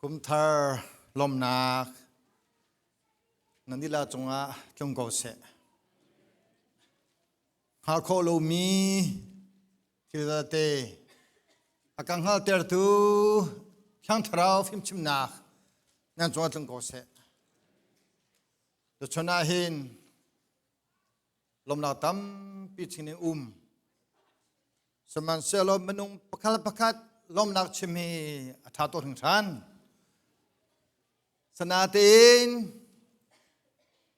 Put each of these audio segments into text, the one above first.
Kumthar lawmhnak nan dihlak cungah tlung ko seh. Hngalh khawh lomi thil vialte a kan hngalhtertu Thiang Thlarau fimchimnak nan cungah tlung ko seh. Tuchun ah hin lawmhnak tampi ching in um. Sihmanhsehlaw minung pakhat le pakhat lawmhnak chim hi a ṭha tuk hringhran. Sanatein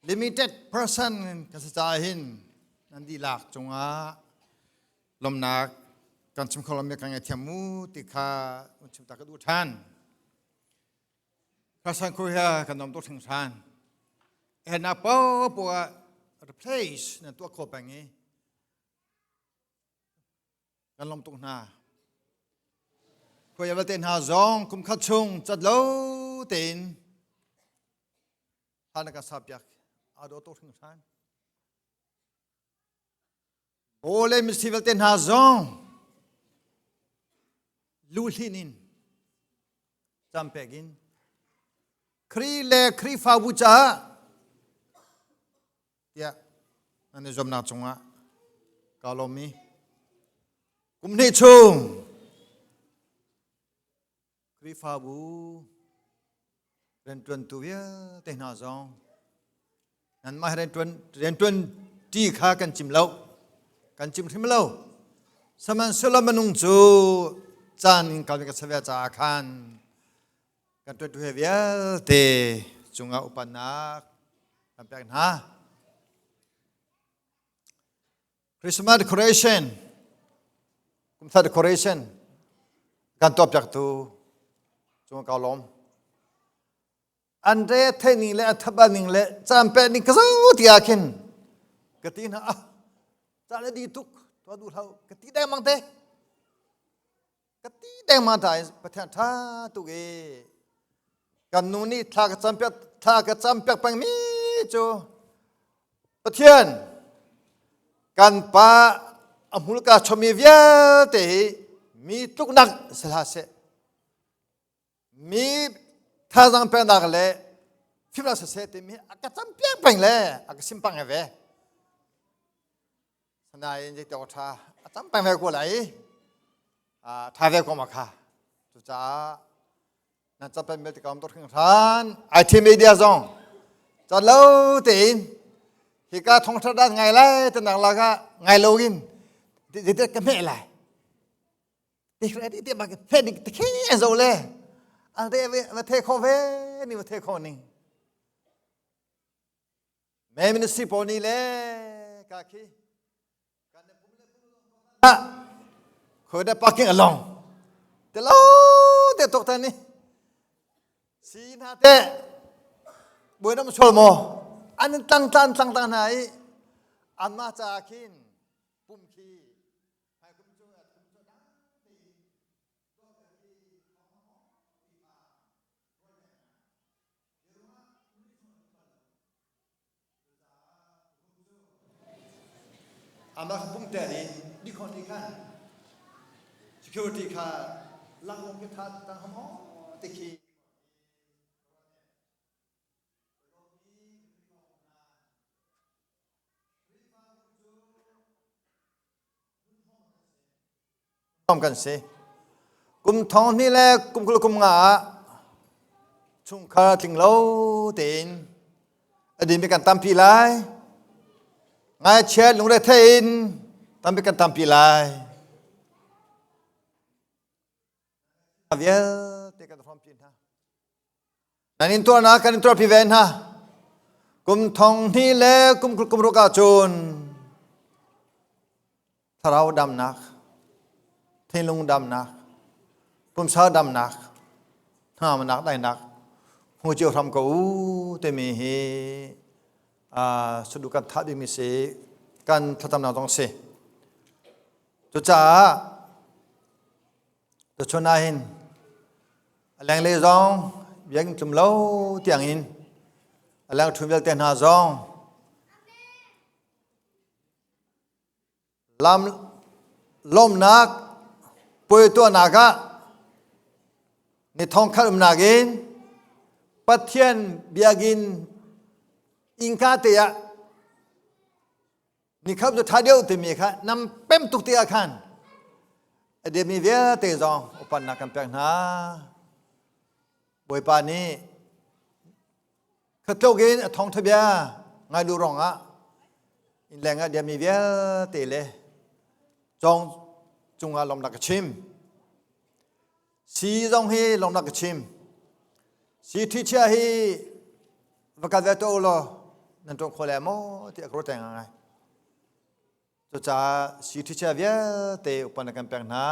limited person ka si caah hin nan dihlak cungah lawmhnak kan chim kho lomi kan ngaithiam mu ti kha un chim ta ka duh ṭhan. Khasan Korea kan nom tuk hringhran. Ehnak paohpaoh ah replace nan tuah khawh peng i kan lawmh tuk hna. Khuai vialte hna zong kum khat chung cat lo tein hlan na kan sapiak aa dawh tuk hringhran. Aw le misi vialte hna zong luhlin in campek in Khrih le Khrihfabu caah tiah nan i zuamnak cungah kaa lawm i kum hnih chung Khrihfabu rianṭuantu vialte hna zong nanmah rianṭuan rianṭuan ṭi kha kan cim lo kan cim hrim lo sihmanhsehlaw minung cu caan in kal ka savia caah khan kan ṭuantu he vialte cungah upatnak kan pek hna. Christmas decoration, kumthar decoration kan tuahpiaktu cung ka lawm. An re theih ning le a thaba ning le caan pek ning ka zo ti ah khin ka ti hna ah caan a di tuk tuah duh hlah ka ti dengmang te. Ka ti dengmang ta in Pathian ṭha tuk i kan nu nih thla ka campiak thla ka campiak pengmi cu Pathian kan pa a hmulka chomi vialte hi mi tluknak si hlah seh mi thazaang peknak le fimnak siseh timi a ka campiak peng le a ka sim pang ve Sanain zei tawk ṭha a tam peng ve ko lai i ṭha ve ko ma kha. Cucaah nan capen bel tikam tuk hringhran IT media zong ca lo tein hika thongṭha dan ngai lai tenak lak ah ngai lo in zeitet ka hmeh lai ti ti ma hmeh ding ti khi an zo le an te va the kho ve ni va the kho ning Me ministry pawl nih le ka khi kan pum le pum khoi da parking along te lo te tok tan ni si na te boi nam chol mo an tlang tlan tlang tlang hna i an ma cha khin pum khi Amah kha pumter i dikhon nih khan security kha langlong ke tha tang ham aw ti khi kan si. Kum thong hnih le kum 20 kum nga ah chungkhar tling lo tein a dimi kan tampi lai. Ngaichiat lungrethei in tampi kan tampi lai. Vialte kan hrawmpi hna. Nan intuarnak kan intuarpi ve hna. Kum thong hnih le kum 20 kum ruk ahcun thlarau damnak, thinlung damnak, pumsa damnak, hnamnak daihnak hmu cio hram ko u timi hi sudu kan thah dingmi si kan thlacamnak zong si. Cucaah tuchun ah hin a lenglei zong biakinn tlum lo tiangin a leng ṭhum vialte hna zong Lam lawmhnak puai tuahnak ah Ni thong khat umnak in Pathian biakinn innka te ah ni khat cu ṭha deuh timi kha nam pem tuk ti ah khan a demi vialte zong upannak kan pek hna. Bawipa nih khatluk in a thawngṭha bia ngai lu ruangah innleng ah diami vialte le cawng cungah lawmnak ka chim. Si zong hi lawmnak ka chim. Si ṭhi chia hi va kal ve tuah u law nan ṭuan kho le maw ti a ka ruat ngai. Cucaah si ṭhichia vialte upan kan pek hna.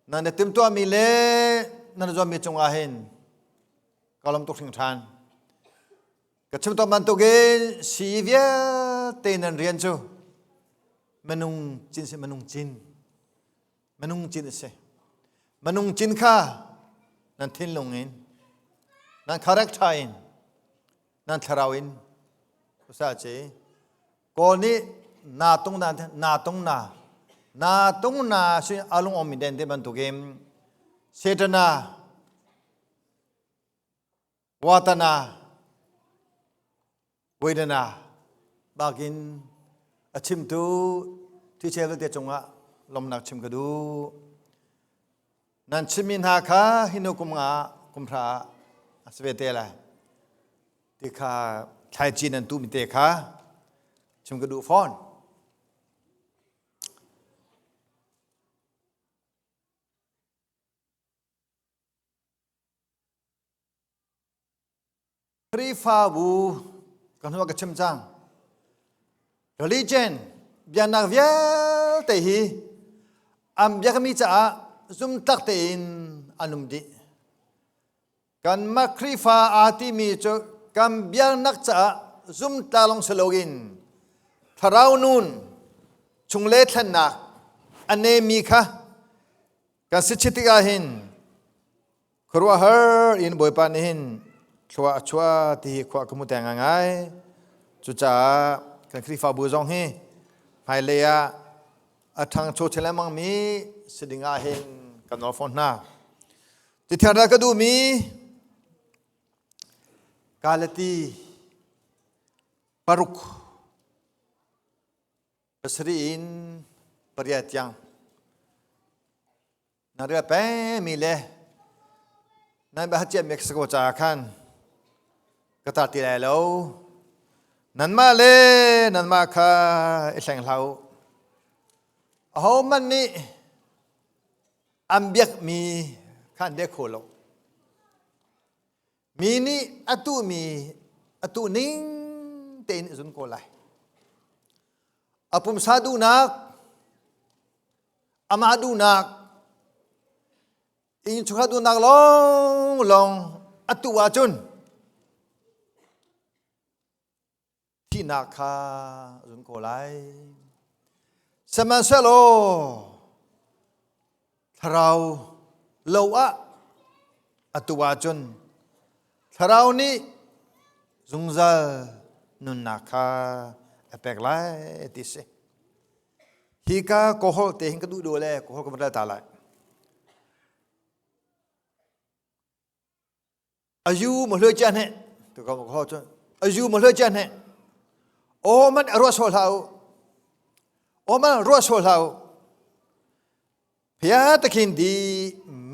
Nan i timhtuahmi le nan i zuammi cungah hin ka lawm tuk hringhran. Ka chim tawn bantukin si vialte nan rian cu minung cin si minung cin. Minung cin a si. Minung cin kha nan thinlung in, nan character in, nan thlarau in usa ce Kawl nih na tung na na tung na na tung na sin alung om mi den te bantukin Setana Watana Vedana bakin a chimtu thichel te cungah lomnak chim ka duh. Nan chimmi hna kha hinu kum nga kum hra a si ve te lai. Ti kha thlaici nan tuhmi te kha chim ka duh fawn. Khrihfabu kan hnu ka chim cang. Religion biaknak vialte hi an biakmi caah zumtlak tein an um dih. Kanmah Khrihfa aa timi cu kan biaknak caah zumtla lawng si loin thlarau nun chungle thlennak a nemi kha kan si chit tikah hin khuaruahhar in Bawipa nih hin thlua a chuah ti hi khua ka hmu teng ngai. Cucaah kan Khrihfabu zong hi hmailei ah a ṭhangcho chin lengmangmi si ding ah hin kan nawl fawn hna. Tithiang ral ka duhmi Galati 6 7 in 8 tiang na rel pengmi le nan ba haciat Mexico caah khan ka tar ti lai lo. Nanmah le nanmah kha i hleng hlah u. Ahohmanh nih an biakmi kha an biak kho lo. Mi nih a tuhmi a tuh ning tein a zun ko lai. A pumsa duhnak, amah duhnak, innchungkhar duhnak lawnglawng a tuh ahcun thihnak kha a zun ko lai. Sihmanhsehlaw thlarau lo ah atu ahcun thlarau nih zungzal nunnak kha a pek lai ti si. Hi ka kohol te hin ka duh duh le kohol ka van ta lai. Ayu ma hloi chia hne tu ka ho cun ayu ma hloi chia hne aw man ruah sual hlah u aw man ruah sual hlah u phia takhin di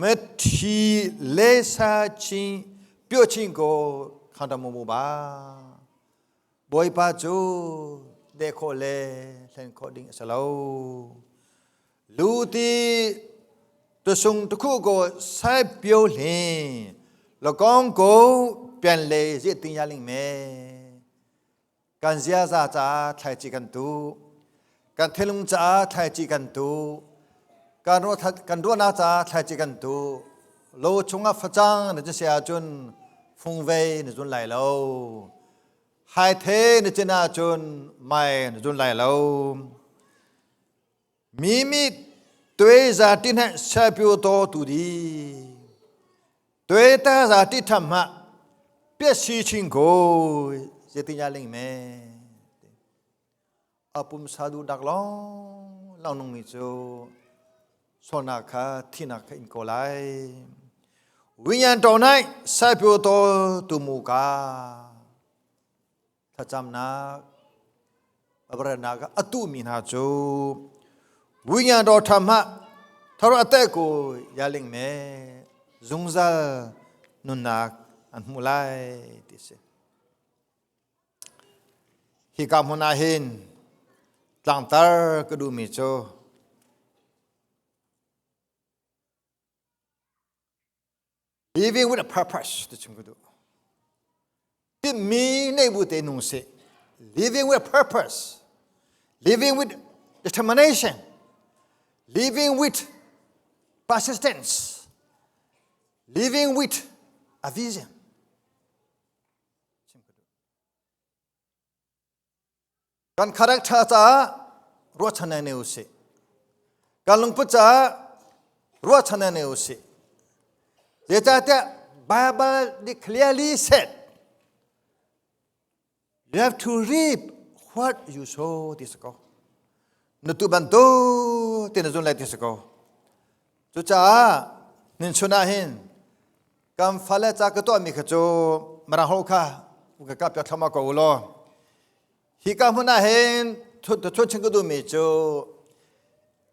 mathi le sa chin pyo chin ko khang mu mu ba Bawipa cu de khawh le hlen khawh ding a si lo. Lu ti tusung tukhu ko sai pio hle lokong ko pian le zi ting ya ling me kan zia za cha thlai chi kan tu kan thelung cha thlai chi kan tu kan ro kan ro na cha thlai chi kan tu lo chungah facang na chi sia cun fungvei na zun lai lo hai the na chin ahcun mai na zun lai lo Mimi tuai za ti hna sapio to tu di tuai ta za ti tham ha pia si ching ko zeti nya ling me apum sadu dak long long nung mi chu sona kha thina kha in ko lai. ဝိညာဉ်တော်၌စိုက်ပျိုးတော်သူမူကား thlacamnak abranak a tuhmi hna cu ဝိညာဉ်တော်ထမှထာဝရအသက်ကိုရလိမ့်မယ်zungzal nunnak an hmu lai ti si hika hmun ah hin tlangtar ka duhmi cu Living with a purpose ti chim ka duh. Tinhmi nei bu te nung sih. Living with a purpose. Living with determination. Living with persistence. Living with a vision. Kan character caah ruahchan nei usih. Kan lungput caah ruahchan nei usih. Zeicahtiah Bible nih clearly said you have to reap what you sow ti si ko. Na tu bantuk ti na zun lai ti si ko. Cucaah nin chun ah hin kan fale ca ka tuahmi kha cu Mirang holh kha ka kap piak thluahmah ko u law Hika hmun ah hin thun chim ka duhmi cu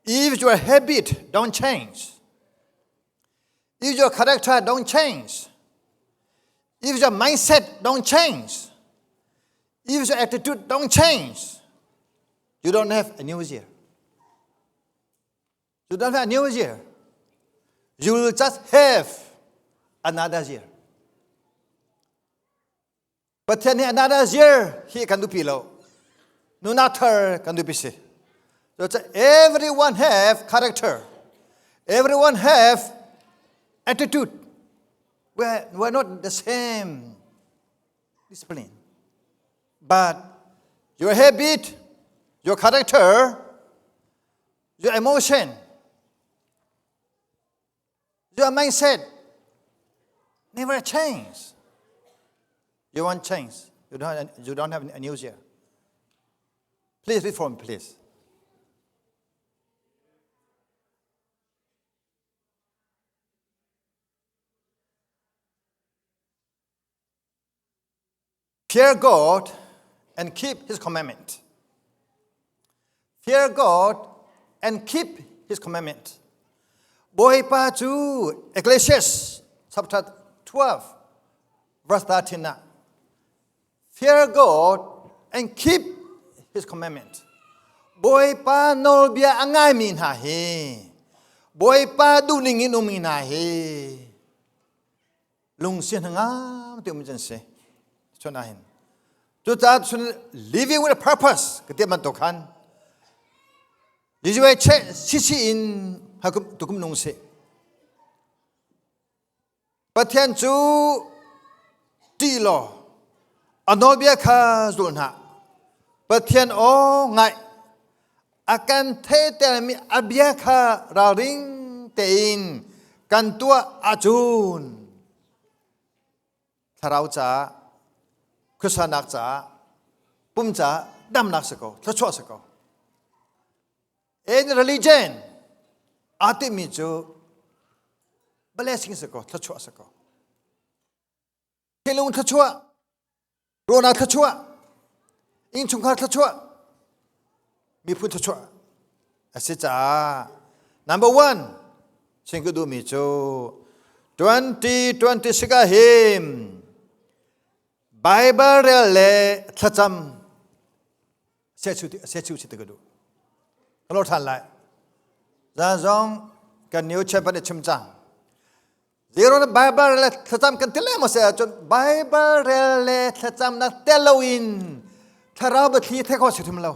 if your habit don't change, if your character don't change, if your mindset don't change, if your attitude don't change, you don't have a new year. You don't have a new year. You will just have another year. Pathian nih another year hi kan duhpi lo. Nuna thar kan duhpi si. So everyone have character. Everyone have attitude. We're not the same discipline. But your habit, your character, your emotion, Your mindset never change. You won't change. You don't have a new year. Please reform, please. Fear God and keep His commandment. Fear God and keep His commandment. Bawipa cu Ecclesiastes chapter 12 verse 13 ah Fear God and keep His commandment. Bawipa nawlbia a ngaimi hna hi Bawipa duhning in ummi hna hi lungsi hnangam te um can si chun ah hin cucaah chun living with a purpose ka ti bantuk khan Jesuh che sisi in hakum tukum nung si Pathian cu ti law a nawlbia kha zul hna Pathian aw ngai a kan theihtermi a bia kha ralring tein kan tuah ahcun thlarau caah khuasanak caah pum caah damnak si ko thluachuah si ko in religion aa timi cu blessing si ko thluachuah si ko Thinlung thluachuah, ruahnak thluachuah, innchungkhar thluachuah, miphun thluachuah a si caah number one chim ka duhmi cu 2026 ah hin Bible rel le thlacam sechu si ti ka duh. Ka lor ṭhan lai. Zan zong kan new champion i chim cang. Zero na Bible rel le thlacam kan ti le maw se ahcun Bible rel le thlacamnak tel loin thlarau biathli theih khawh si hrim lo.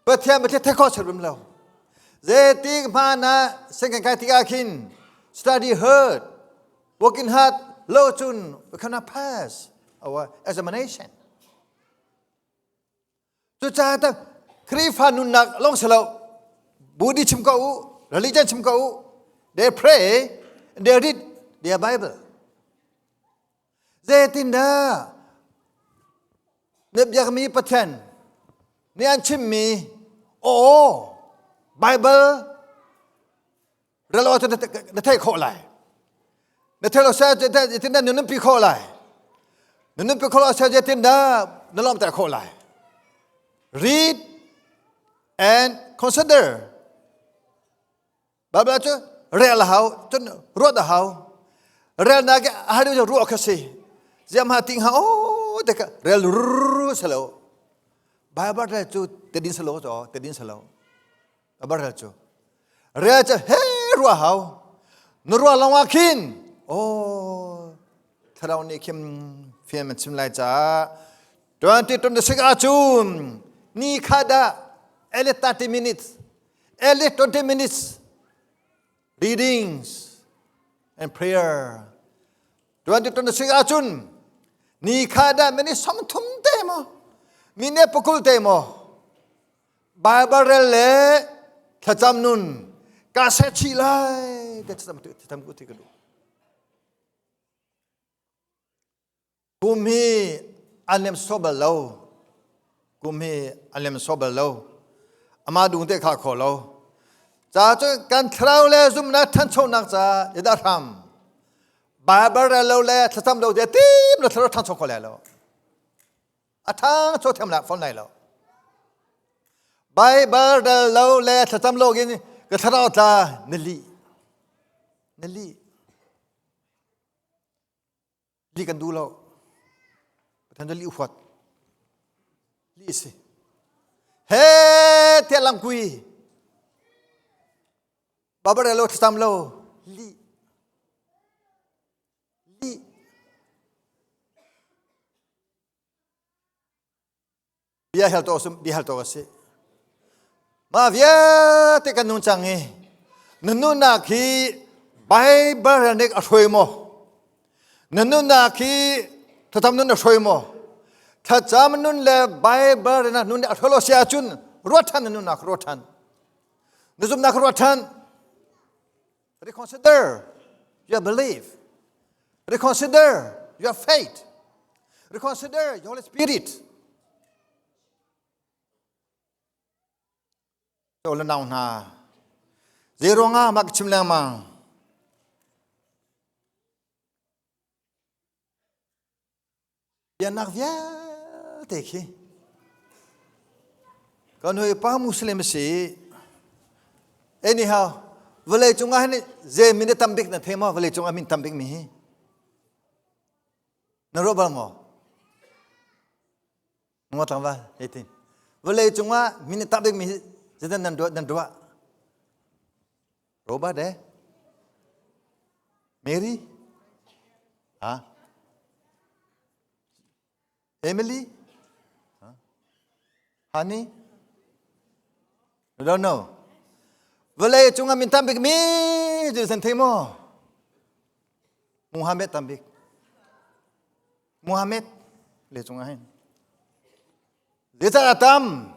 Pathian biathli theih khawh si hrim lo. Zeitik hmanh ah sing kan kai tikah khin study hard, working hard lo cun we cannot pass our examination. Cucaah tak Khrihfa nunnak lawng si lo Buddhist chim ko u, religion chim ko u, they pray, they read their Bible. Zeitindah na biakmi Pathian nih an chimmi aw Bible rel awk na theih khawh lai. Na thelo sa tin na nun pi kho lai. Na nun pi kho lai sa tin na na lom ter kho lai. Read and consider. Bible cu rel a hau, cun ruat a hau. Rel na ke a hadu ruah kha si. Ziam ha ting ha o te ka rel ru salo. Bible rel cu te din salo cho, te din salo. Bible rel cu. Rel cu he ruah hau. Na ruah long ah khin oh thlarau nih khim fian man chim lai caah 2026 ahcun ni kha dah at least 30 minutes at least 20 minutes readings and prayer 2026 ahcun ni kha dah minute 30 te maw minute pakul te maw Bible rel le thlacam nun ka set chih lai te thlacam thlacam ku ti ka duh Kum hi an lem sawh bal lo. Kum hi an lem sawh bal lo. Amah dung te kha kho lo. Ca cu kan thlarau le zumnak thanchonak ca idah hram. Bible rel lo le thlacam lo te tim le thlarau thancho kho lai lo. A thang cho thiam la phone lai lo. Bible rel lo le thlacam lo in ka thlarau tla na li. Na li. Li kan duh lo. Pathian cu li huat. Li si. He tiah langkui. Babare lo thlacam lo. Li. Li. Bia hel to sum bia hel to a si. Mah vialte kan nun cang i na nunnak hi Bible nih a hruai maw? Na nunnak hi thlacam nun a hruai maw? Thlacam nun le Bible na nun a hruai lo si ahcun ruat ṭhan na nunnak ruat ṭhan. Na zumhnak ruat ṭhan. Reconsider your belief. Reconsider your faith. Reconsider your Holy Spirit. To le nau hna. Zei ruangah mah ka chim lengmang? Biaknak vialte khi kan hawipa Muslim a si. Anyhow, vawlei cungah hin zei min a tam bik na thei maw? Vawlei cungah min tam bik mi hi? Na ruah bal maw? Ngo tlangval, heitin. Vawlei cungah min a tam bik mi hi zeitin nan ruah? Nan ruah? Robert eh? Mary? Ha? Emily? Huh? Honey? You don't know. Vawlei cungah min tam bik mi cu san thei maw? Muhammad tam bik. Muhammad le cungah hin. Zeicah tam?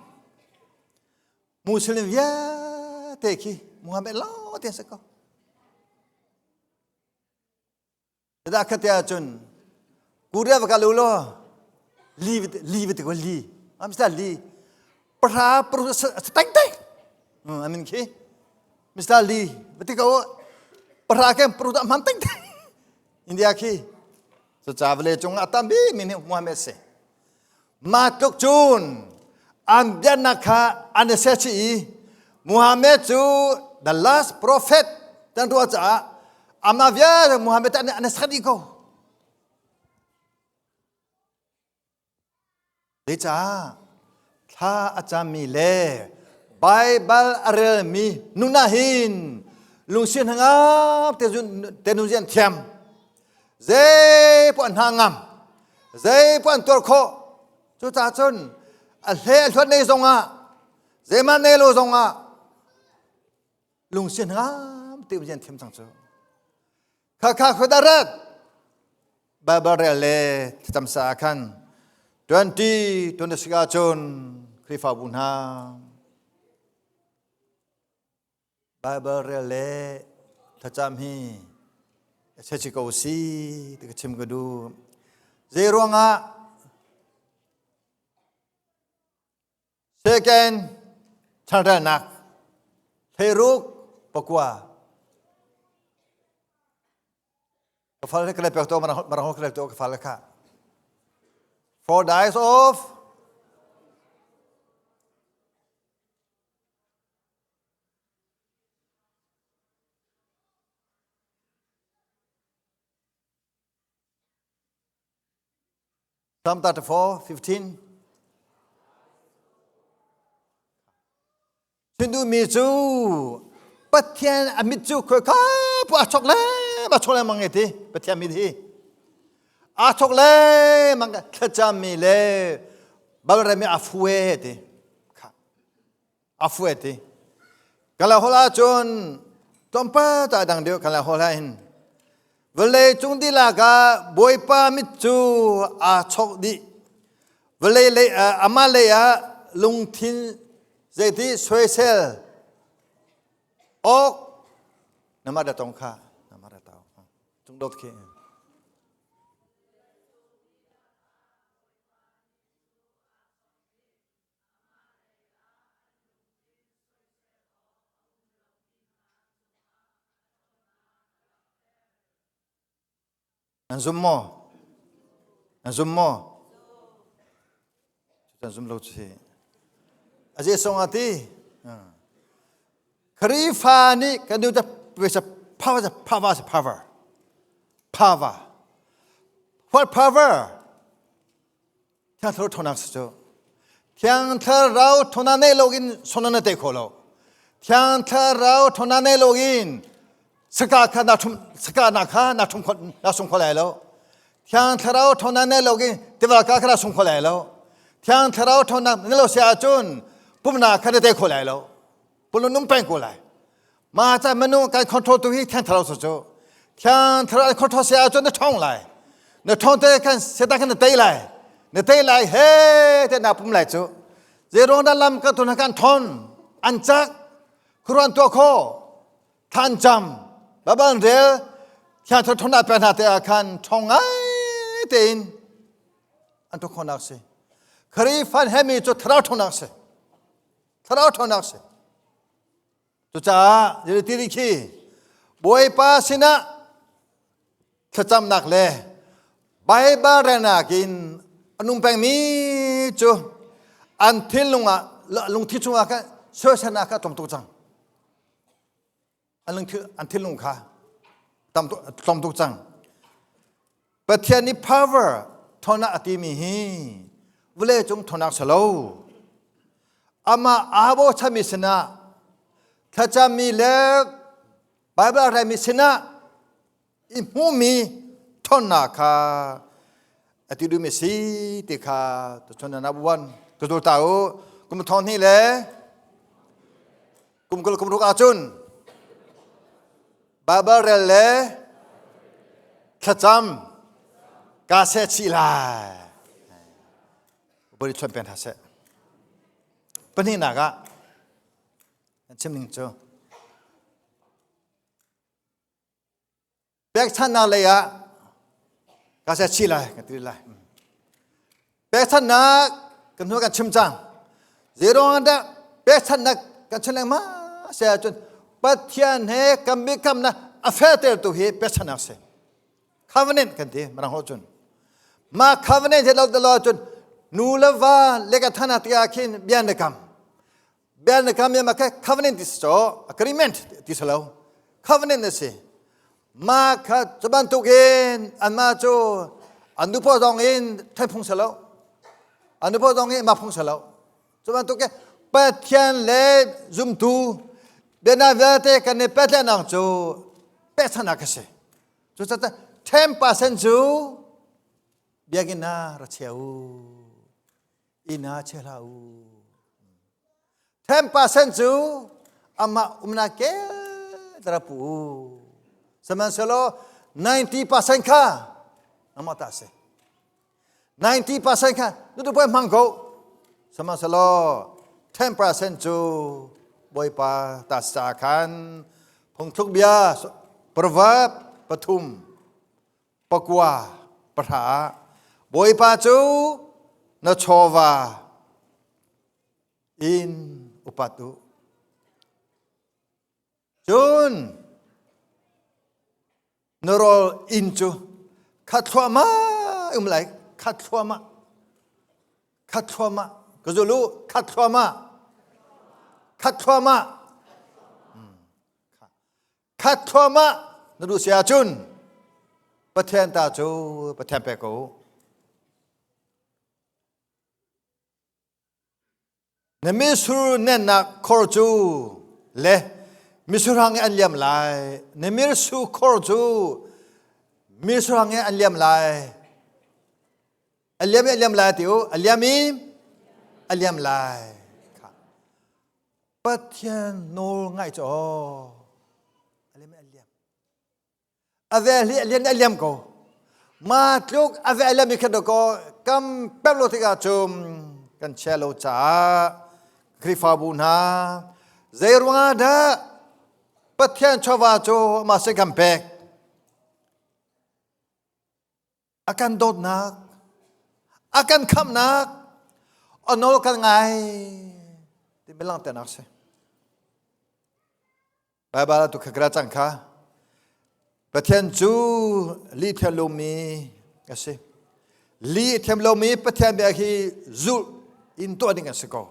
Muslim vialte khi Muhammad lawng te si ko. Dah khat te ahcun Korea va kal u law li li va ti ko li. Am sa li. Pahra paru teng teng. Amin khi. Mr. Lee va ti ko pahra kem paru da man teng teng. India khi. So cha vale cung a tam bi mi nih Muhammad si. Mah tluk cun an biaknak kha an i ser chih i Muhammad cu the last prophet tan ruah caah amah vialte Muhammad an an i sak dih ko. Zeicah thla a cammi le Baibal a relmi nun ah hin lungsi hnangam te nun an thiam. Zei poah an hna ngam. Zei poah an tuar khawh. Cucaah cun a hle a hluat nei zongah zeimah nei lo zongah lungsi hnangam te um an thiam cang cu. Kha kha khut a rat. Bible rel le thlacam sa ah khan 20 26 ah cun Khrihfabu hna Bible rel le thlacam hi a si ko si ti ka chim ka duh. Zei ruangah second chanrelnak thleiruk pakua. Ka fal ka le pek to marang ka le to ka fal kha. For the eyes of Psalm 34, 15. Hindu mi cu Pathian a mit cu khoi kha pu a chok le ma chok le mang ti Pathian mit hi a chok le mang thlacam mi le balre mi a fue ti kha a fue ti kala hola cun tlawmpal ta dang deuh kala hola hin vawlei cung dihlak ah Bawipa mit cu aa chok dih vawlei lei amah lei ah lungthin zeiti soisel awk nama da tong kha nama da tau cung dot khi Nan zum maw? Nan zum maw? Nan zum lo cu A je song ati. Khrifa nih kan du ta power power power power what power Thiang Thlarau ṭhawnnak si cu. Thiang Thlarau ṭhawnnak nei loin sona na tei kho lo. Thiang Thlarau ṭhawnnak nei loin saka kha na ṭhum saka na kha na ṭhum kho na sung kho lai lo. Thiang Thlarau ṭhawnnak nei loin tiva ka kha na sung kho lai lo. Thiang Thlarau ṭhawnnak nei lo si ahcun pumnak kha na tei kho lai lo. Pulun nung peng ko lai. Ma ca minung kan control tu hi Thiang Thlarau cu. Thiang Thlarau control si ahcun na ṭhawng lai. Na ṭhawng te khan Satan khan na tei lai. Na tei lai he te na pum lai cu. Zeiruang dah lam kan tun kan ṭhawn an cak khuruan tuah kho than cam babal rel Thiang Thlarau ṭhawnnak pe hna te ah khan ṭhawng ngai tein an tuah khawhnak si. Khrihfa hemi cu Thlarau ṭhawnnak si. Thlarau ṭhawnnak si. Cucaah tiri khi Bawipa sinah thlacamnak le Baibal relnak in a nung pengmi cu an thinlung ah lungthi chungah khan soiselnak kha a tlawm tuk cang. An lungthi an thinlung kha tam tuk tlawm tuk cang. Pathian nih power ṭhawnnak a timi hi vawleicung ṭhawnnak si lo. Amah aa bochanmi sinah thlacammi le Baibal a relmi sinah i hmuhmi ṭhawnnak kha a ti duhmi si ti kha tuchun ah buan tutul ta u kum thong hnih le kum kul kum ruk ahcun Baibal rel le thlacam kaa seh chih lai. Bari chuan pen hna seh. Pahnihnak ah an chim ning cu pekchanhnak lei ah ka seh chih lai ka ti lai. Pekchanhnak kan hnu kan chim cang. Zeiruang dah pekchanhnak kan chim lengmang si ahcun Pathian he kan biakamnak a fehtertu hi pekchanhnak si. Covenant kan ti mirang holh cun. Mah covenant he lo lo cun nu le va le ka thana tiah khin bia na kam. Bia na kam ma covenant ti so agreement ti si lo. Covenant na si. Mah kha cu bantukin anmah cu an nupa zong in then phung si lo. An nupa zong in mah phung si lo. Cu bantukin Pathian le zumtu biana vialte kan i pehtlaihnak cu pehchanak a si. Cucaah 10% cu biakinn ah ra chia u. Inn ah chia hlah u. 10% cu amah umnak kel tara pu u. Sihmanhsehlaw 90% kha amah ta si. 90% kha nutu poi hmang ko. Sihmanhsehlaw 10% cu Bawipa ta sa khan phungthluk bia proverb pathum pakua pahra Bawipa cu na chawva in upat u. Cun Na rawl inn cu khat thluahmah um lai, khat thluahmah. Khat thluahmah. Ka zul u, khat thluahmah. Khat thluahmah. Khat thluahmah na duh si ahcun Pathian ta cu Pathian pek ko. Na mitsur nennak khor cu le mitsurhang i an liam lai. Na mirsu khor cu mitsurhang i an liam lai. A liam i a liam lai ti u. A liam i a liam lai. Pathian nawl ngaih cu aw. A liam i a liam. A vel hi a lian a liam ko. Ma tluk a vel liam i khat ko kam pem lo tikah cum kan chia lo caah Khrihfabu hna zei ruangah dah Pathian chawva cu amah sin kan pek a kan dawtnak a kan khamhnak a nawl kan ngai timi langhternak si. Baibal tu kha cang kha Pathian cu lih thiam lomi a si. Lih thiam lomi Pathian bia hi zulh in tuah ding a si ko.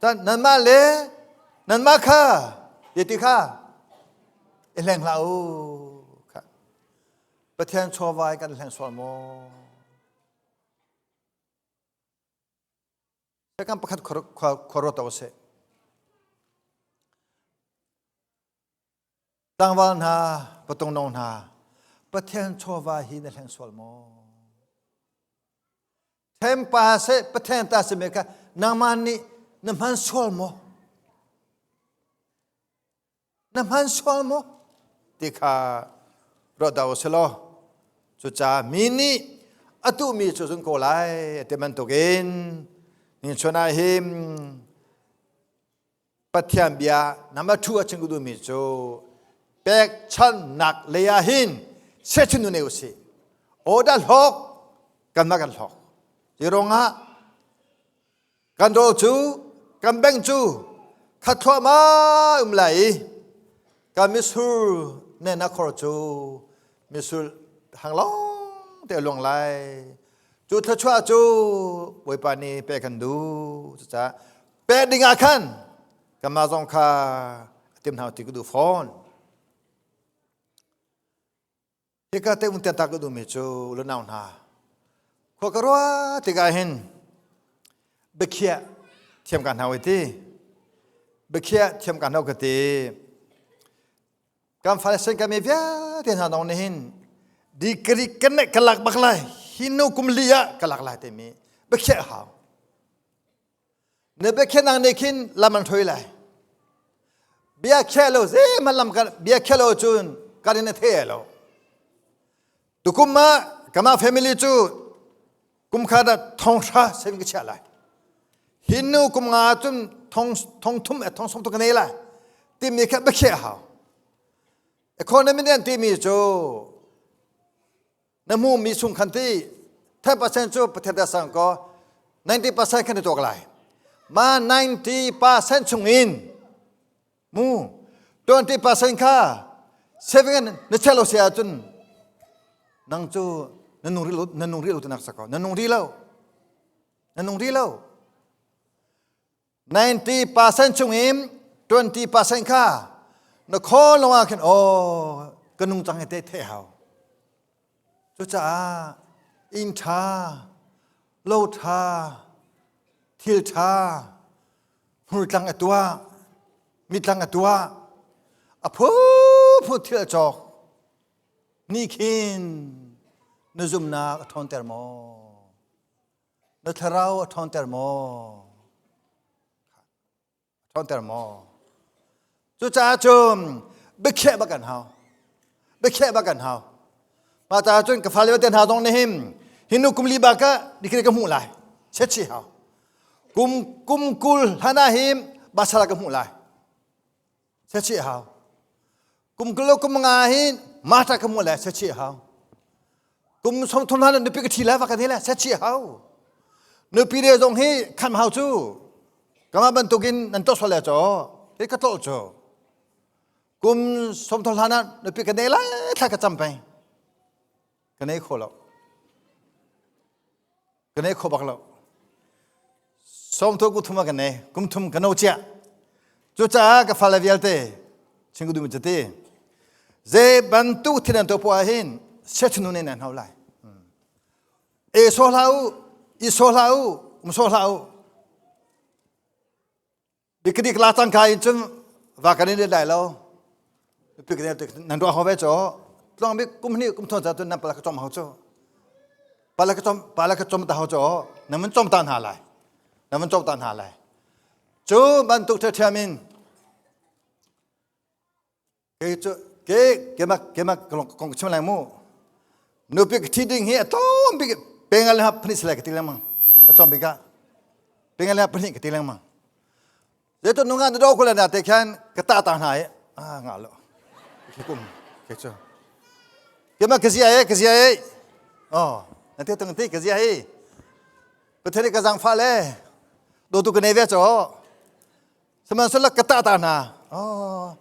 Tan nanmah le nanmah kha ti kha i hleng hlah u. Kha. Pathian chawva kan hleng sual maw? Kan pakhat khua ruat u sih. Tlangval hna, patung no hna, Pathian chawva hi na hleng sual maw? Thempa seh Pathian ta si me kha nangmah nih na hman sual maw? Na hman sual maw? Ti kha ruat dah u sih law cucaah mi nih a tuhmi cu zun ko lai ti bantukin ni chun ah hin Pathian bia nama thu a chim duhmi cu pekchannak lei ah hin sechun nu nei usih order hlawk kanmah kan hlawk ti ruangah Kan rawl cu kan beng cu khat thluahmah um lai i kan mitsur nen a khor cu mitsur hang lawng te a luang lai. Cu thluachuah cu Bawipa nih pek kan duh. Cucaah pek ding ah khan kanmah zong kha a tim hna ti ka duh fawn. Hika te un ta ka duhmi cu lunau hna khua ka ruah tikah hin biakhiah thiam ka hna ti biakhiah thiam ka hna ka ti kan fale sen ka mi vialte hna dong nih hin degree kan ka lak bak lai hi nu kum li ah ka lak lai timi biakhiah hau Na biakhiahnak nih khin lam an hrui lai. Bia khiah lo zeihmanh lam kan bia khiah lo cun kan in a the lo. Tukum ah kama family cu kum khat ah thong hra saving ka chiah lai. Hi nu kum nga cun thong thong thum thong song tu ka nei lai. Timi kha biakhiah hau. Economy nih an timi cu Na hmuhmi chung khan ti 10% cu Pathian ta sang ko 90% khan na tuak lai. Ma 90% chung in mu 20% kha saving na chia lo si ahcun nang cu na nung rih lo na nung rih lo tinak sa ko na nung rih lo na nung rih lo 90% chung in 20% kha na khawl lo ah khin aw ka nung cang te the hau cucaah inn ṭha lo ṭha thil ṭha hmurtlang a tuah mitlang a tuah a phuphu thil a cawk ni khin na zumnak a ṭhawnter maw Na thlarau a ṭhawnter maw? A ṭhawnter maw? Cucaah cun biakhiah bak kan hau. Biakhiah bak kan hau. Mah caah cun ka fale te hna zong nih hin hinu kum li bak ah dikri ka hmuh lai. Chetchi hau. Kum kum kul hlan ah hin basala ka hmuh lai. Chetchi hau. Kum kul kum nga hin mata ka hmuh lai. Chetchi hau. Kum som thum hlan nupi ka thi lai va ka ti lai set chi hau. Nupi re zong hi khan hau cu. Kama bantukin nan to sol le cho. Hi ka tlo cho. Kum 30 hlan ah nupi ka nei lai thla ka cam peng. Ka nei kho lo. Ka nei kho bak lo. 30 kum thum ah ka nei. Kum thum ka no cia. Cucaah ka fale vialte chim ka duhmi cu ti. Zei bantuk thil an tuah poah ah hin siachunu nih nan hau lai. E so hlah u, i so hlah u, um so hlah u. Dikdik la cangka in cun va kan in lai lo. Pik ne nan ruah ho ve cho. Tlong bik kum hnih kum thon cha tun nan pala ka chom hau cho. Pala ka chom pala ka chom ta hau cho. Nan mun chom ta hna lai. Nan mun chom ta hna lai. Cu bantuk ṭhiam in Ke cu ke kemak kemak kong chim lai mu. Nupi ka thi ding hi a tlawm bik pengal ha phani sila ka ti lengmang. A tlawm bik ah pengal ha phani ka ti lengmang. Zetu nunga na do kula na te khan ka ta ta hna i ah nga lo. Kum ke cu. Kemak ka zia e ka zia e. Oh, na te tung ti ka zia e. Pathian ka zang fa le. Do tu ka nei ve cho. Sihmanhsehlaw ka tah ta hna. Oh,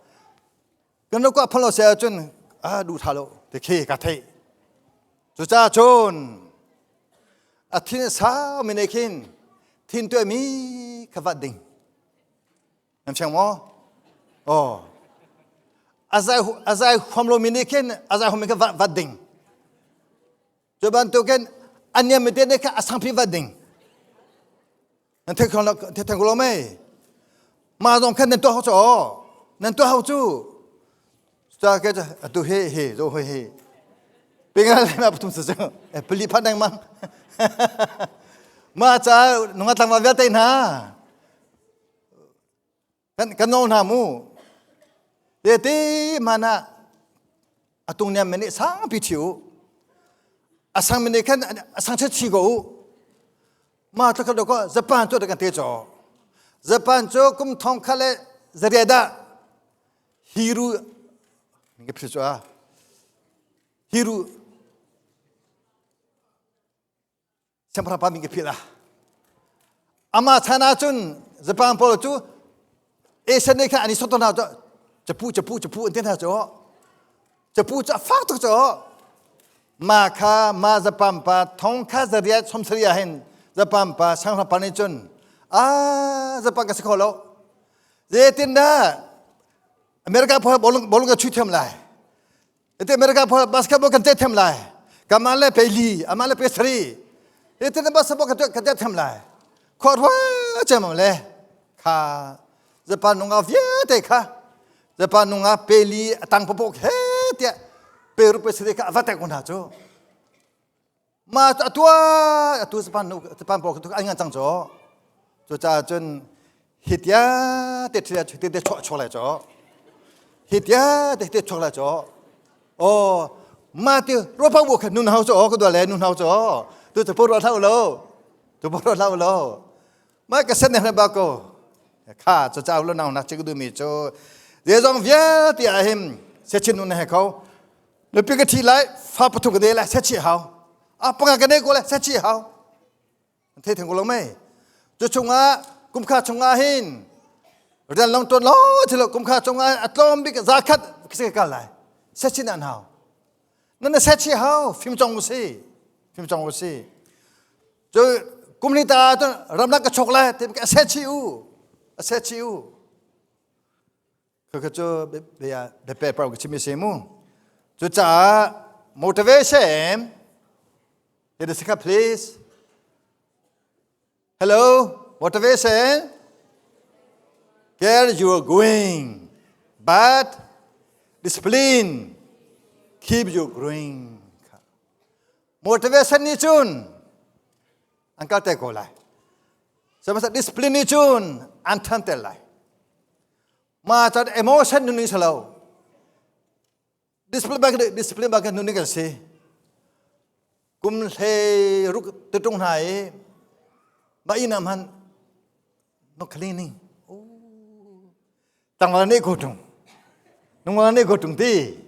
kan rak phal lo se ahcun a duh tha lo ti khi ka theih. Cucaah cun a thin sau mi nih khin thin tuah mi kha vat ding. Nan fiang maw? Oh. A zai huam lo mi nih khin a zai huam mi kha vat ding. Cu bantukin a niam mi te nih kha a sangpi vat ding. Nan thei kho thei thei lo mei. Ma zong khan nan tuah hau cu nan tuah hau cu. Cha ke atu he he zo he he. Pingal le ma pathum sa cu pali phat deng mang. Ma cha nunga tlangval vialte hna. Kan kan nawl hna mu. Te te mana atung niam mene sangpi thi u. A sang mene khan a sang che chi ko u. Ma tlakal do ko Japan cu kan te cho. Japan cu kum thong kha le zaria da hiru nge phri chu a hiru Siangpahrang pa min ka philh ah. Amah chan ahcun Japan pawl cu Asian nih khan an i sawt hna cu capu capu capu an ti hna cu capu cu a fak tuk cu ma kha ma Japan pa thong kha zariat somsari ah hin Japan pa siangpahrang pa nih cun a Japan ka si kho lo zeitindah America pawl bolong ka chuih thiam lai Ete America pho basketball kan te them lai. Kaman le pe li, aman le pe sari. Ete na basketball kan kan te them lai. Khor rua chem le kha Japan nunga vialte kha Japan nunga pe li atang popo he tia pe ru pe sari kha avate kun ha chu. Ma atua atu Japan nu Japan po an ngan cang cho. Cu ca cun hitia te thia te te chok chok lai cho. Hitia te te chok lai cho. Oh ma ti ro pa bu kha nun hau cho ko do le nun hau cho. Tu tu po ro thau lo. Tu po ro thau lo. Ma ka sen ne ba ko. Kha cho chau lo nau na che du mi cho. Ze zong vialte a him se chin nun he kho. Nupi ka thi lai, fa pathum ka de lai, set chi hau. A panga ka ne ko lai, set chi hau. Thei theng ko lo mei. Cu chungah kum kha chungah hin rian long ton lo thilo kum kha chungah a tlawm bik za khat se ka lai. Set chin an hau. Nan na set chi hau, phim chong si. Phim chong si. Cu kum ni ta tu ramlak ka chok lai, te ka set chi u. A set chi u. Khakha cu bia biape pau ka chim si mu. Cucaah motivation Did you up please? Hello, motivation. Get you going, but discipline keep you growing. Motivation nih cun an kal te ko lai. Sihmanhsehlaw discipline nih cun an than ter lai. Ma cun emotion nun ni salo. Discipline bak discipline bak nun ni kan si. Kum hle ruk tutung hna i ma ina man no cleaning. Tangla ne ko tung. Nungla ne ko tung ti.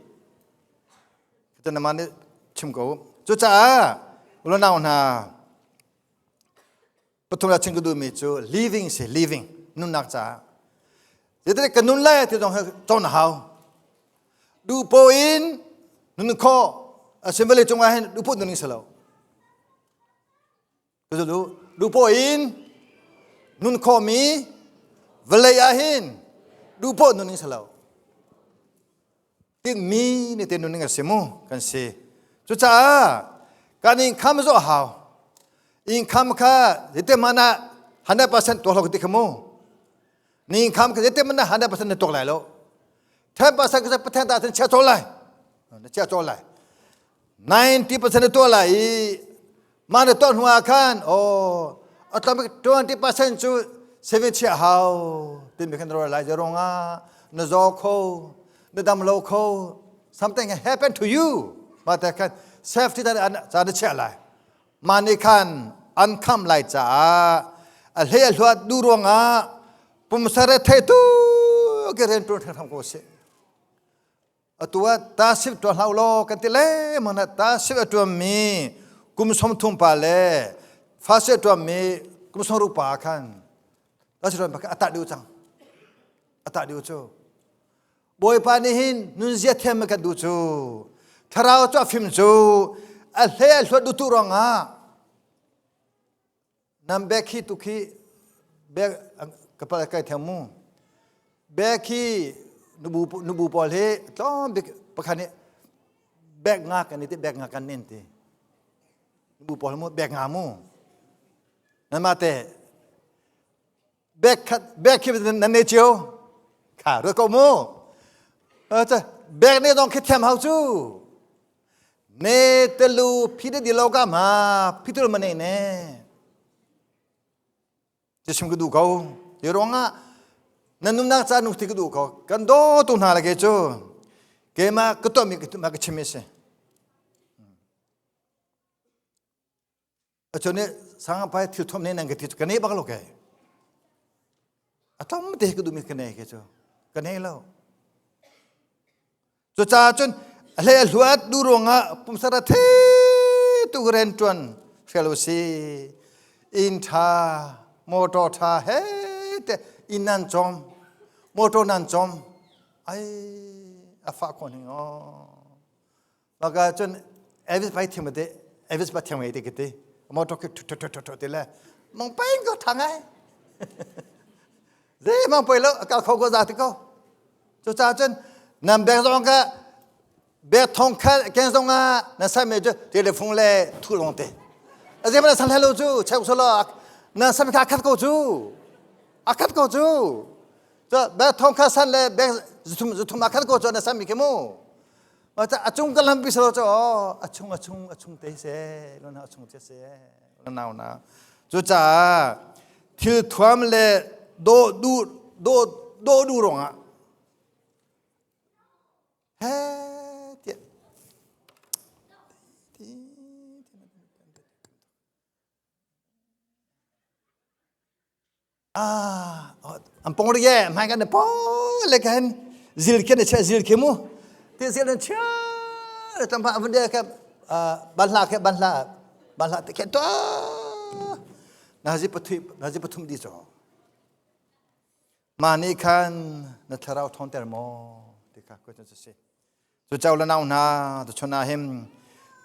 Kita nama ni chim ko. Cucaah ulanau hna Pathum la chim ka duhmi cu living si living nunnak caah. Zeitin kan nun lai ti zong hi cawn a hau. Duhpo in nun khawh a si vawlei cungah hin duhpo nun si lo. Duhpo in nun khawhmi vawlei ah hin duhpo nun si lo. Tinhmi nih te nun a si mu kan si. Cucaah kan income zawh hau. Income kha zeite hmanh ah 100% tuah lo ti kha mu. Ni income kha zeite hmanh ah 100% na tuak lai lo. 10% kha Pathian ta chia cawl lai. Na chia cawl lai. 90% na tuah lai i mah na tuah hnu ah khan oh a tlawm 20% cu saving chia hau timi khan ruah lai zerong ah na zaw kho na dam lo kho something happen to you mah te khan safety ta ca na chia lai mah nih khan an kham lai caah a hlei a hluat du ruangah pumsa re thei tu ke rian tuan thang ko si Atu ah tasip tuah hlah law kan ti lengmang na tasip a tuammi kum 30 pa le fasi a tuammi kum 60 pa khan tasip tuam pa khan a tah dih cang. A tah dih cu. Bawipa nih hin nunzia thiam kan duh cu. Thlarau cu a fim cu a hle a hluat duh tu ruangah Nan bek hi tu khi bek ka pal kai thiam mu. Bek hi nubu nubu pawl hi tlawm bik pakhat nih bek nga kan ti bek nga kan nin ti. Nubu pawl mu bek nga mu. Nan ma te bek khat bek khi nan ne cio kha ruat ko mu. Bek ne dong khi thiam hau cu. Ne telu phi de di lo ka ma phitul ma ne ne chim ka du ko hi ruangah nan nunnak ca nu ti ka du ko kan do tu hna le ke cu keimah ka tuah mi ka ma ka chim si A chun nih sang pai thil thom ne nan ka ti ka ne bak lo ke. A tam te ka duhmi ka nei ke cu. Ka nei lo. Cucaah cun a hlei a hluat du ruangah pumsara the tu ren tuan hrial u si. Inn tha, motor tha he te inn nan chom, motor nan chom. Ai a fa ko ning o. Maka cun Elvis pai thiam te Elvis pa thiam te kiti motor ki thu thu thu thu ti le mong pai ko thang ai ze mang poi lo kal kho ko za ti ko cu cha cun nam bek zong ka bek thong kha ken zong a na sa me chu telephone le thu long te a ze ma san hello chu chek so lo na sam kha khat ko chu a khat ko chu cho bek thong kha san le bek zuthum zuthum a khat ko chu na sam mi ke mu A cung ka lampi selo cu a chung a chung a chung te se lona a chung te se nau na cucaah thil thuam le do du do do du rongah he tiah Ah, an pong ri ye mai kan po le kan zil khen che zil khi mu ti zil nan chia le tam pa vun de ka ban hla khe ban hla ban hla te khe to na zi pathui na zi pathum di cho ma ni khan na thlarau thon ter mo ti kha ko chen si Cu chau le nau hna tuchun ah hin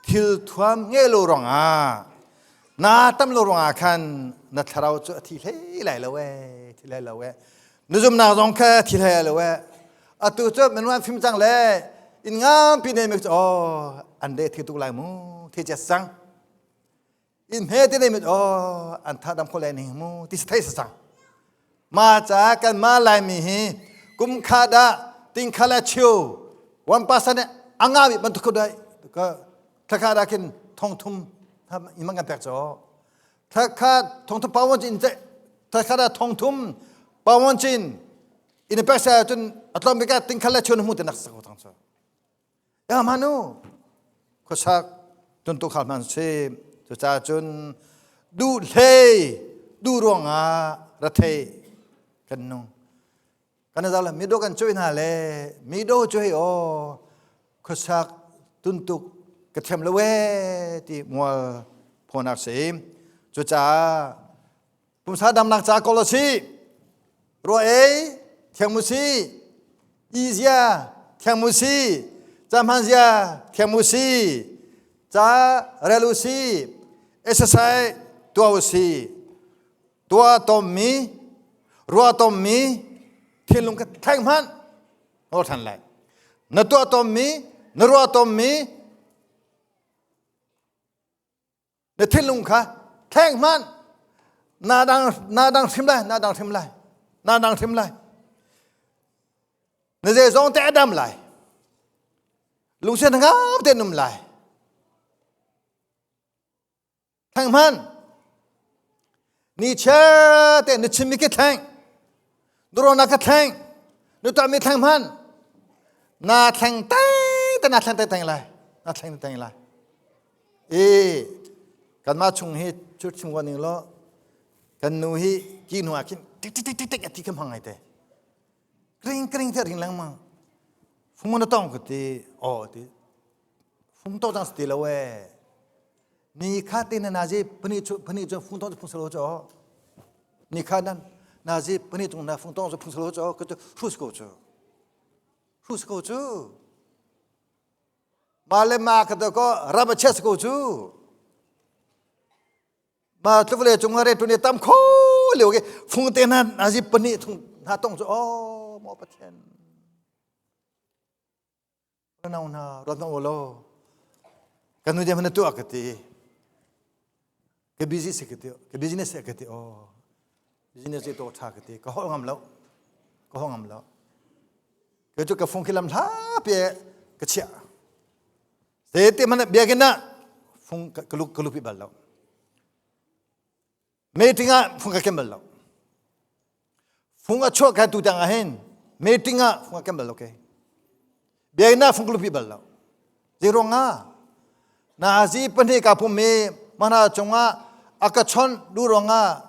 thil thuam nge lo ruangah na tam lo ruangah khan na thlarau cu a thi hlei lai lo ee thi lai lo ee na zumnak zong kha thi hlei lo ee atu cu minung phim cang le in ngampi nei mi cu oh an le thi tuk lai mu thi cia sang in he te nei mi oh an tha dam kho lai ning mu ti thei sa cang ma ca kan ma lai mi hi kum kha da ting kha la chiu 1% anga bi bantuk ko dai ka thakha da kin thong thum imang kan pek cho thakha thong thum pawon chin che thakha da thong thum pawon chin in pek sa chun atlom bi ka ting kha la chiu mu te nak sa ko thang cho Ya manu khuasak tuntuk hal hman si cucaah cun duh hlei duh ruangah rathei kan nung kan zau la mido kan chui hna le mido cu hei aw khuasak tuntuk ka thiam lo e ti mual phonak si cucaah pumsa damnak ca ko lo si rua ei thiang mu si izia. Thiang mu si. Ca hman zia thiam u si. Ca rel u si. Exercise tuah u si. Tuah tommi, ruah tommi, thinlung ka thleng hmanh nawl than lai. Na tuah tommi, na ruah tommi, Na thinlung kha thleng hmanh. Na dang na dang hrim lai, na dang hrim lai. Na dang hrim lai. Na zeizong te a dam lai. Lungsian ngam te num lai. Thleng hmanh. Ni chia te na chimmi khi thleng. Na ka thleng. Na tuahmi thleng hmanh. Na thleng teng te na thleng teng lai. Na thleng teng lai. E kanmah chung hi cu chim ko ning law kan nu hi ki hnu ah khin tik tik tik tik tik ati kha hmang ai te. Kring kring te ring lengmang. Fung na tong ka ti. Oh ti. Fung to cang ti lo e. Ni kha te na nazi pani chu pani chu fung tong phung salo cho ni kha nan nazi pani chung na fung tong phung salo cho ka chu hrus ko chu hrus ko chu ma le ma ka to ko raba ches ko chu ma tluvle chung re tu ne tam kho leo ke fung te na nazi pani thung na tong chu oh mo pathian Nau hna ruat hmanh u law kan nu na tuah ka ti ka busy si ka ti ka business ka ti oh business to tha ka ti ka holh ngam lo ka holh ngam lo ke cu ka fung khi lam hla pe ka chia te te man biakinn ah fung ka lu ka lupi bal lo Meeting ah fung ka kem bal lo. Fung a chuah kai tu tang ah hin meeting ah fung ka kem bal lo ke. Biakinn ah fung ka lupi bal lo. Zei ruang ah na zi pahnih ka pum mi mana cungah a ka chon du ruangah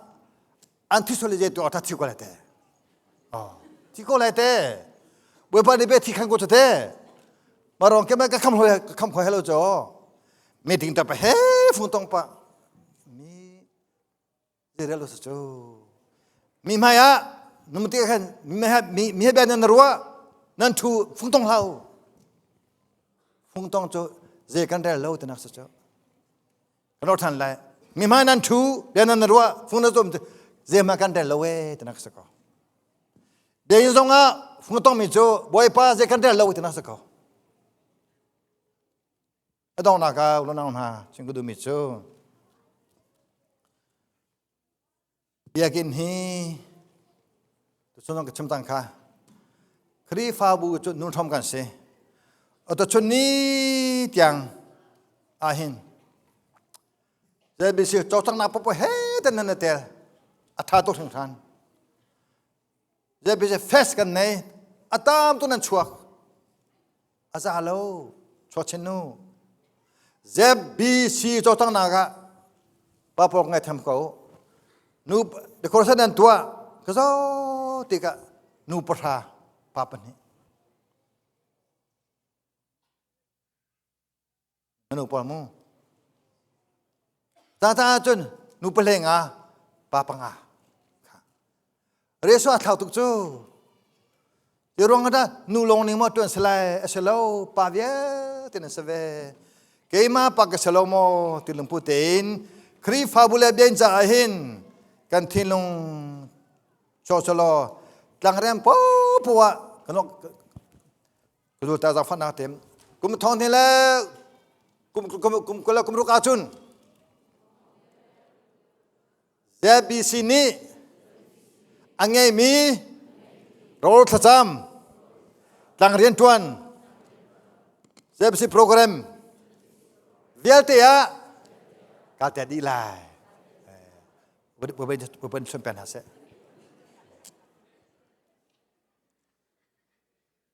an thi soli je tu atha thi ko lai te. Oh, thi ko lai te. Bawipa nih be thi khan ko te. Marong ke ma ka kham hoi ka kham khoi hello cho. Meeting ta pa he fung tong pa mi zeirel sa cu mi hmai ah num ti khan mi mi mi he nan rua nan thu fung tong hlau fung tong cu ze kan rel lo tanak sa cu kan ro than lai mi hmai nan thu bia nan rua fung na zum ze ma kan rel lo e tanak sa ko bia in zong ah fung tong mi cu bawipa ze kan rel lo tanak sa ko A donghnak ah unau hna chim ka duhmi cu biakinn hi tuchun ka chim cang kha Khrihfabu cu nun hrom kan si. Atuchun ni tiang ahhin ZBC cawlcanghnak popo he ten nan tel a tha tuk hringhran. ZBC fest kan nei a tam tu nan chuak a za lo chuachin nu ZBC cawlcanghnak ah papawk ngai tham ko nu decoration nan tuah ka zo tikah nu pahra pa pahnih nu pawl mu tata cun nu pale nga pa panga reso a thlau tuk cu ti ruang da nu long ning mo tuan salai asalo pa vialte na save keima pa ka salo mo ti lungpu tein Khrihfabu le bian ca ah hin kan thinlung cho cholo tlangrem po po ah kanok Kulu ta zang fana tem kum thong ni le kum kum kum kula kum ruk ahcun ZBC nih a ngeimi rawl thlacam tlang rianṭuan ZBC program vialte ah kaa tel dih lai. Buben sun pen hna seh.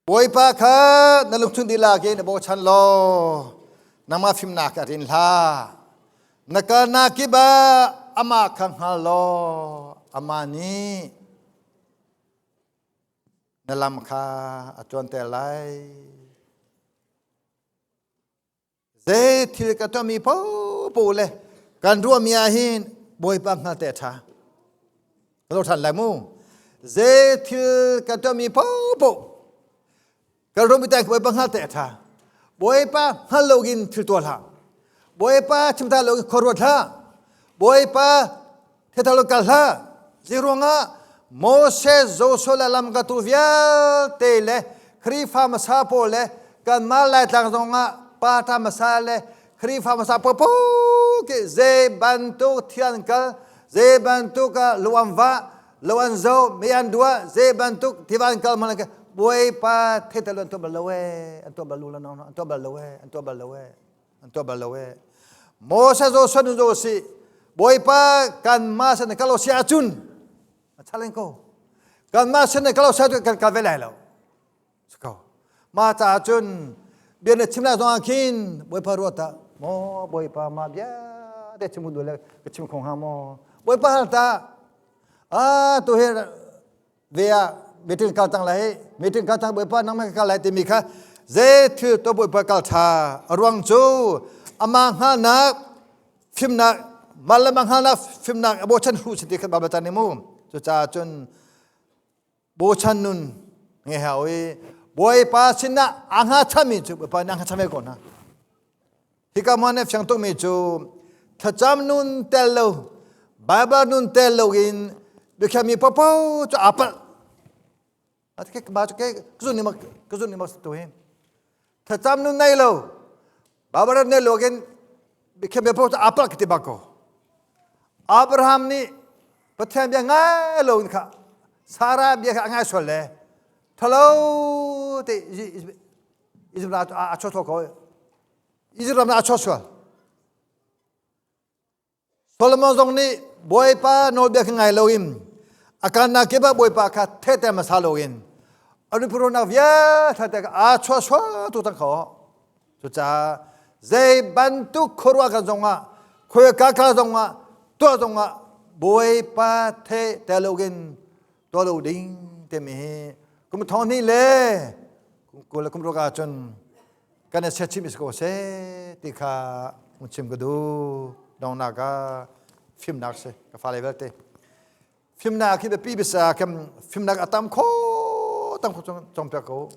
Bawipa kha na lungchun dihlak in na bochan law nangmah fimnak ah rin hlah. Na kalnak kip ah amah kha hngal law amah nih na lam kha a ṭuanter lai. Zei thil ka tuahmi paohpaoh le kan ruahmi ah hin Bawipa hngal te a ṭha. Ka lo ṭhan lai mu. Zei thil ka tuahmi paohpaoh. Kan rom itai Bawipa hngal te a ṭha. Bawipa hngal loin thil tuah hlah. Bawipa chimta loin khua ruat hlah. Bawipa thethal lo kal hlah. Zeiruangah Moses, Joshua le lamkaltu vialte le Khrihfa hmasa pawl le kanmah Laitlang zongah pa ṭha hmasa le Khrihfa hmasa paohpaoh khi zei bantuk thian kal, zei bantuk luan vah, lo an zo, mei an dua, zei bantuk tiva an kal hmanh Bawipa theitel an tuah bal lo ee, an tuah bal lo an tuah bal lo ee, an tuah bal lo ee, an tuah bal lo ee. Moses zo son zo si, Bawipa kanmah sin kal lo si ahcun a challenge ko. Kanmah sin kal lo si ahcun kan kal ve lai lo. Ko. Mah caah cun bia na chim lai zong ah khin Bawipa ruat ah maw Bawipa mah bia te chim duh le ka chim kho hnga maw Bawipa hal ta ah tu hi ve ah meeting kal tang lai meeting kal tang Bawipa nang ka kal lai timi kha zei thil to Bawipa kal tha a ruang cu amah hngalnak fimnak mah le mah hngalnak fimnak a bochan hu si ti kha Baibal chan ni mu cucaah cun bochan nun nge hau i Bawipa sinah a hngachami cu Bawipa nih a hngacham ve ko hna. Hika hmuan nih fiang tukmi cu thlacam nun tel lo Bible nun tel lo in biakhiahmi popo cu aa palh. Ka zun ni ma tu hi. Thlacam nun nei lo Bible nei lo in biakhiahmi popo cu aa palh ka ti bak ko. Abraham nih Pathian bia ngai lo in kha Sarah bia kha a ngai sual le thalo te Israel a chuah ko Israel ram a chuah sual Solomon zong nih Bawipa nawlbia kha ngai lo in a kalnak kip ah Bawipa kha thete hmasa lo in a nupi vialte kha aa chuah sual tu tang kho Cucaah zei bantuk khuaruah kan zongah khuaika ka zongah tuah zongah Bawipa the te loin tuah lo ding timi hi kum thong hnih le kum 20 le kum ruk ahcun kan i siachim is ko seh ti kha hung chim ka duh. Dongnak ah fimnak si ka fale vialte. Fimnak hi biapi bisa kem fimnak a tam kho tam kho cong piak ko.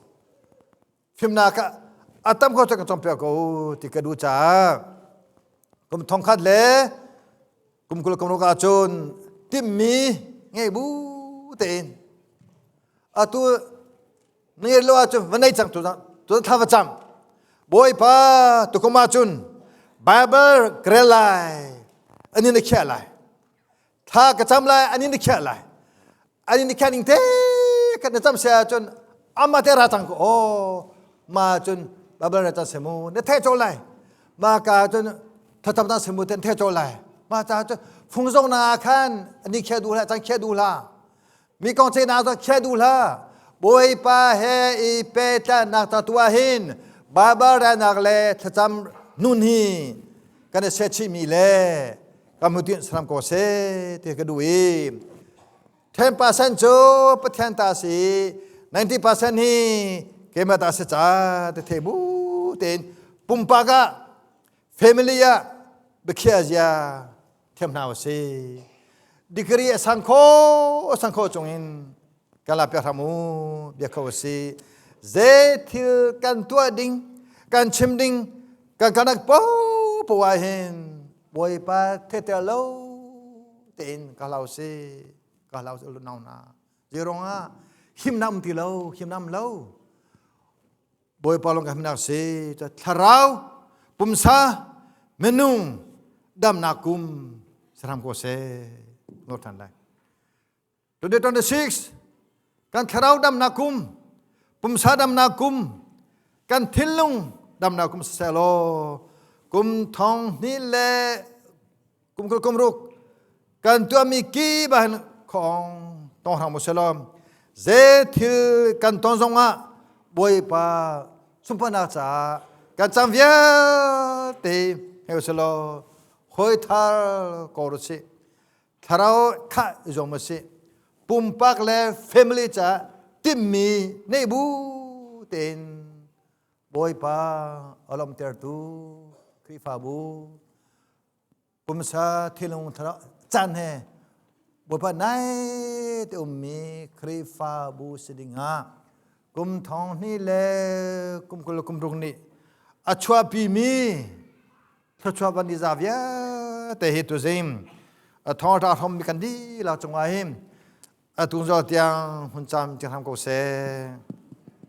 Fimnak ah a tam kho kan cawnpiak ko ti ka duh caah kum 1000 le kum 20 kum ruk ahcun timhmi ngei bu tein atu ngei lo ahcun va nei cang tu tu thla va cam Bawipa tukum ahcun Bible ka rel lai ani na khiah lai thla ka cam lai ani na khiah lai ani ni khan ing te kan na cam se ahcun ama te ra cang ko oh ma cun babal ra cang semu na the cho lai ma ka cun thatam ta semu ten the cho lai ma cha cun fung zong na khan ani khia du la cang khia du la mi kong che na khia du la Bawipa he i pe tla nak ta tua hin babal ra nak le thlacam nun hi kan se chi mi le kamutin saram ko se te ka du i 10% cu Pathian ta si 90% hi keimah ta si ca te the bu tein pumpak ah family ah biakhiah zia thiam hna si degree a sang kho a sang kho chungin kala pek hram u bia kho si ze thil kan tuah ding kan chim ding kan kanak po po ah hin Bawipa thete lo tein ka hlau si ka hlau si nau na zirong ah himnam ti lo himnam lo Bawipa lawng ka himnak si thlarau pumsa minung damnak kum saram ko se ngor than lai 2026 kan thlarau damnak kum pumsa damnak kum kan thinlung damnak kum selaw kum 2000 le kum 20 kum ruk kan tuahmi ki bahin khong tong hrang mu selaw ze thil kan ton zongah Bawipa sunparnak caah kan cam vialte hei selaw hoi thar ko ru sih Thlarau khah zong a si. Pumpak le family caah timhmi neih bu tein Bawipa a lawmhtertu Khrihfabu pumsa thinlung thlarau caan he Bawipa nai te ummi Khrihfabu si dingah. Kum thong hnih le kum 20 kum ruk nih a chuahpimi thluachuah van i za vialte hi tuzing a thawngṭha hrom mi kan dihlak cungah hin atu zong tiang hun cam cing hram ko seh.